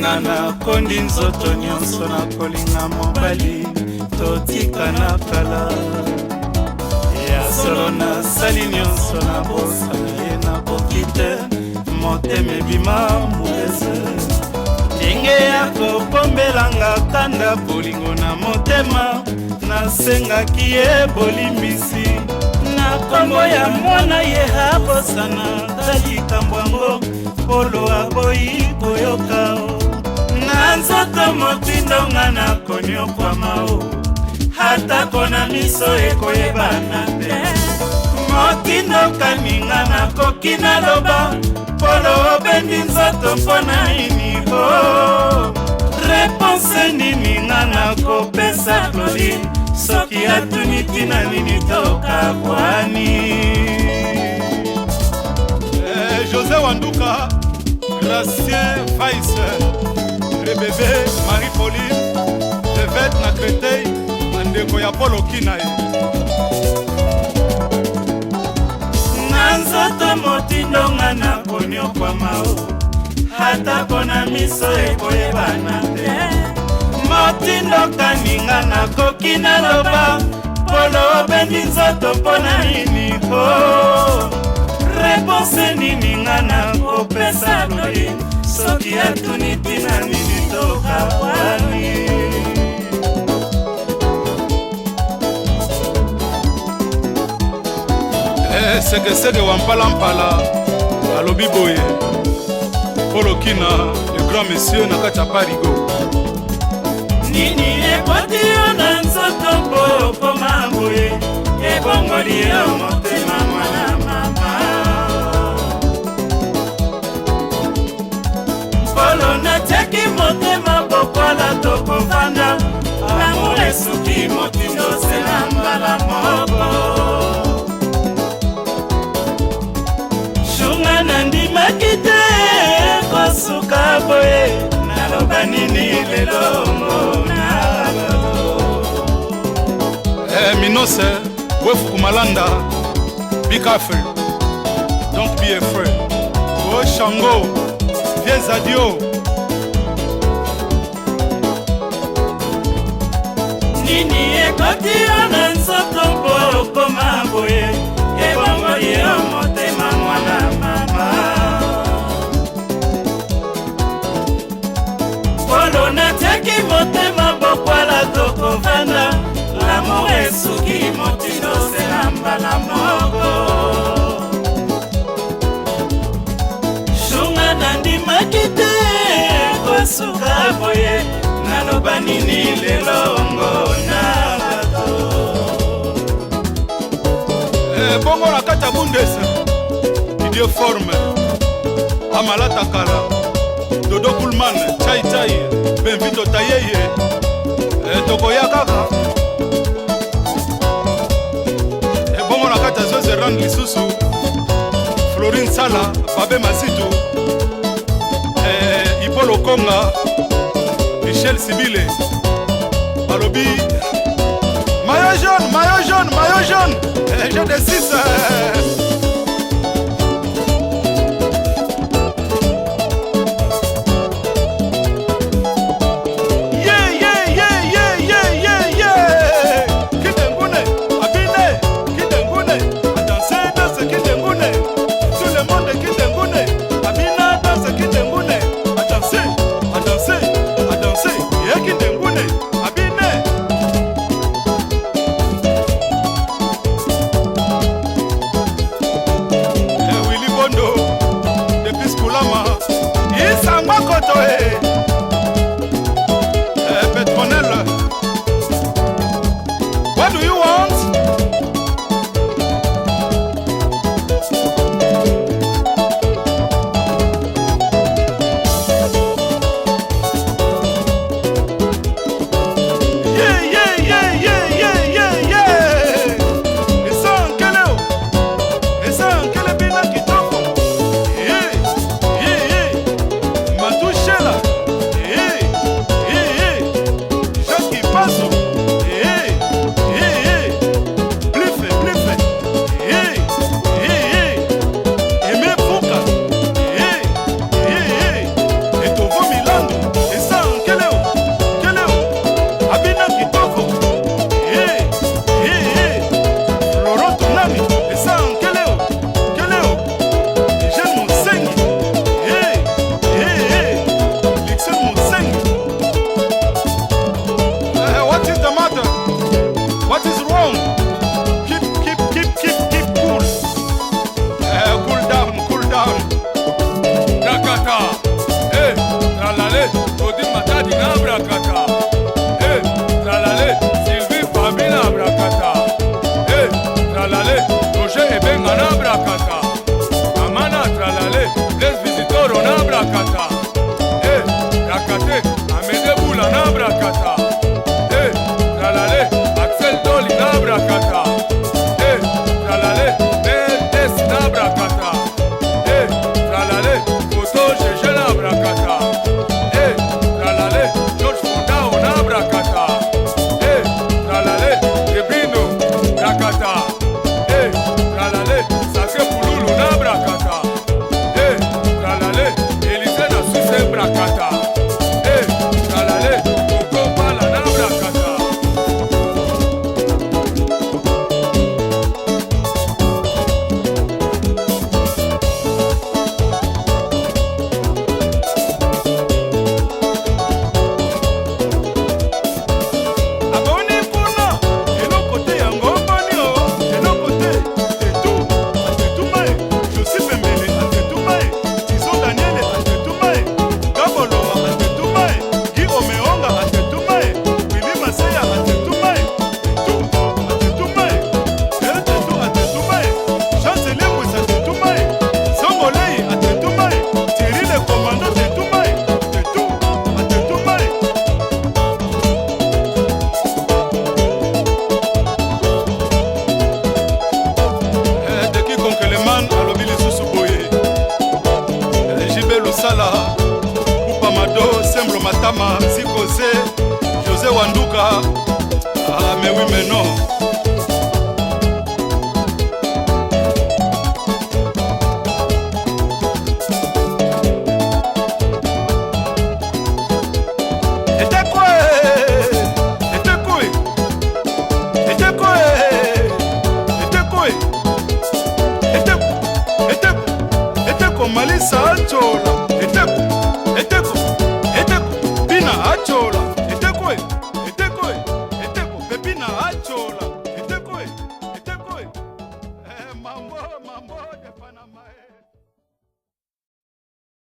Nga nakondi nzoto nyonso na kolinga mobali totikana kala. Ya solo nasali nyonso nabosana ye nakoki te, motema ebima mbulese. Ndenge ya kobombelanga kanda bolingo na motema, nasengaki ye bolimbisi na kombo ya mwana ye abosana ta likambo yango. Polo aboyi koyoka o na nzoto motindo nga nakonyokwama o atako na miso ekoyebana te. Motindo kaninga nakoki naloba polo obendi nzoto mpo na nini o reponse nini nga nakopesa Claudine soki atuni ntina nini tokabwani? Eh, José Wanduka, Gracien Weiss, Rebebe, Marie-Pauline, Levette na Créteil, bandeko ya Polo Kina ye. Na nzoto motindo nga nakonyokwama o atako na miso ekoyebana te. Motindo kaninga nakoki naloba polo obendi nzoto mpo na nini o reponse nini nga nakopesa Claudine soki atuni ntina nini tokabwani? Eh, sekeseke wa mpalampala alobi boye Polo Kina, le grand monsieur na kati ya Parigo. Nini ekoti yo na nzoto mpo okoma boye, ebongoli yo motema mwana mama? Mpolo natiaki motema bokwala tokovanda, l'amour esuki motindo sela mbala moko. Shunga nandimaki te kosuka boye, naloba nini lelo ngona? Eh, Minose Wefuku Malanda, be careful, don't be afraid. Oh Shango, vieux Zadio. Nini ekoti yo na nzoto mpo okoma boye, ebongoli yo motema mwana mama? Polo natiaki motema bokwala tokovanda, l'amour esuki motindo sela mbala moko. Shunga nandimaki te kosuka boye, naloba nini lelo ngona bato? Eh, bongo na kati ya Bundes, Didier Forme, Amalata Kala, Dodo Kulman, Chai Chai, Benvito Tayeye, eh, tokoya kaka. Eh, bongo na kati ya Zozerand lisusu, Florine Sala, Babe Masitu, eh, Ipolo Konga, Michel Sibile, balobi maillot jaune, maillot jaune, maillot jaune, eh, jeu de 6. Eh. Yeah, yeah, yeah, yeah, yeah, yeah, yeah. Kidengune, Abine, Kidengune, a danser, danse Kidengune. Tout le monde Kidengune, Abina danse Kidengune, a danser, a danser, a danser. Yeah, Kidengune, Abine. Mais oui, mais non. Etekwe, etekwe, etekwe, etekwe, eteko, eteko, eteko, malisa achola, eteko, eteko, eteko, bina achola, etekwe, etekwe, eteko, pepina achola, etekwe, etekwe, eh, mambo, mambo de Panama.